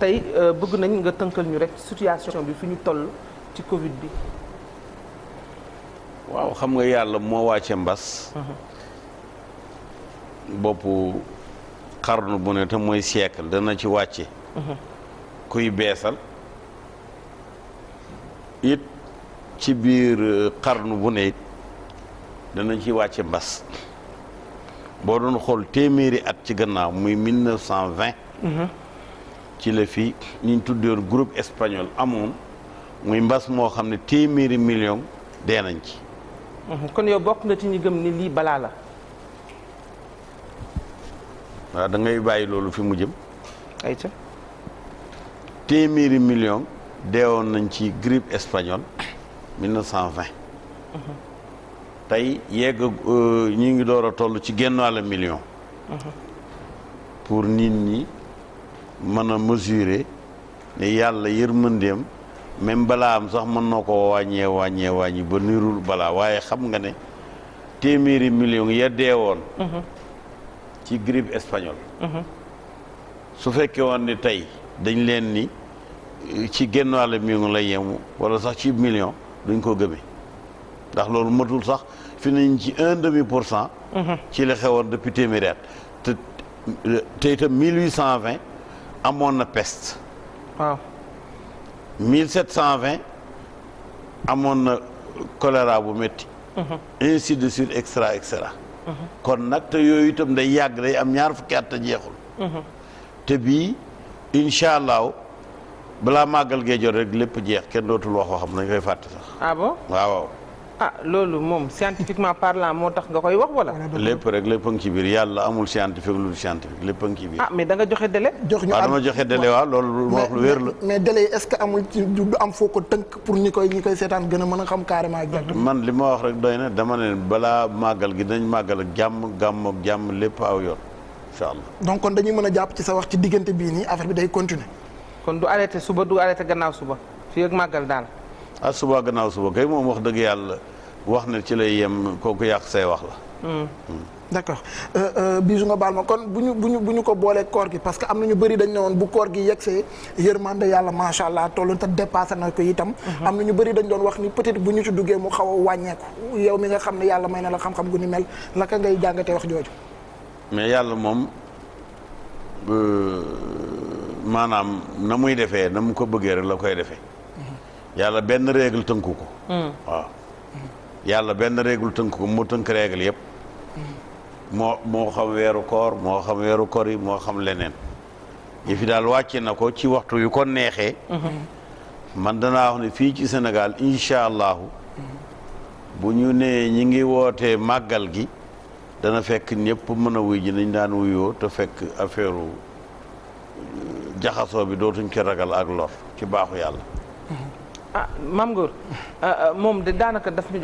tey bëgg nañ nga tënkal ñu rek situation bi fi ñu toll ci Covid bi. waaw xam nga yàlla moo wàcce mbas. boppu xarnu bu ne te mooy siècle dana ci wàcce. kuy beesal. it ci biir xarnu bu ne it dana ci wàcce mbas. boo doon xool téeméeri at ci gannaaw muy 1920. ci la fi ñu tuddoon groupe espagnol amoon muy mbas moo xam ne téeméeri million dee nañ ci. kon yow bokk nga ci ñi gëm ni lii balaa la. waaw da ngay bàyyi loolu fi mu jëm. ayca. téeméeri million deewoon nañ ci grippe espagnole 1920. tey yegg ñi ngi door a toll ci genn wàll million. pour nit ñi mën a mesurer ne yàlla yërmandeem même balaa am sax mën na ko wàññi ba nirul balaa waaye xam nga ne téeméeri million ya deewoon. ci grippe espagnole. su fekkee woon ni tey dañ leen ni ci genn wàll million lay yemu wala sax ci million duñ ko gëmee ndax loolu matul sax fi nañ ci 1,5%. ci la xewoon depuis téeméeri at te itam 1820 amoon na peste. waaw. 1720 amoon na choléra bu métti. ainsi de suite extra extra. kon nag te yooyu itam day yàgg day am ñaar fukki at te jeexul. te bii incha allah balaa màggal gee jot rek lépp jeex kenn dootul wax waxam nañ koy fàtte sax. ah bon waaw. ah loolu moom scientifiquement parlant moo tax nga koy wax wala. lépp rek lépp a ngi ci biir yàlla amul scientifique lu scientifique lépp a ngi ci biir. ah mais da nga joxe délai. jox ñu dama joxe délai waaw loolu wax lu wér la. mais délai yi est-ce que amul ci du am foo ko tënk pour ñi koy seetaan gën a mën a xam carrément exactement. man li ma wax rek doy na dama ne balaa màggal gi dañ màggal ak jàmm gàmm ak jàmm lépp aw yoon incha allah. donc kon dañuy mën a jàpp ci sa wax ci diggante bii nii affaire bi day continuer. kon du arrêté suba du arrêté gannaaw suba fii ak màggal daal. ah suba gannaaw suba kay moom wax dëgg yàlla wax ne ci lay yem kooku yàq say wax la. d'accord bisu nga baal ma kon bu ñu ko boolee koor gi parce que am na ñu bëri dañ ne woon bu koor gi yegsee yërmande yàlla macha allah tollu te dépassé na ko itam. am na ñu bëri dañ doon wax ni peut-être bu ñu ci duggee mu xaw a wàññeeku yow mi nga xam ne yàlla may na la xam-xam gu ni mel naka ngay jàngatee wax jooju. mais yàlla moom maanaam na muy defee na mu ko bëggee rek la koy defee. yàlla benn règle tënku ko. waaw yàlla benn règle tënku ko moo tënk règle yëpp. moo xam weeru koor moo xam weeru kor yi moo xam leneen. yi fi daal wàcce na ko ci waxtu yu ko neexee. man danaa wax ne fii ci Sénégal incha allahu. bu ñu nee ñi ngi wootee màggal gi. dana fekk ñëpp mën a wuy ji nañ daan wuyoo te fekk affaire jaxasoo bi dootuñ ci ragal ak lor ci baaxu yàlla. ah Mame Ngor moom de daanaka daf ñu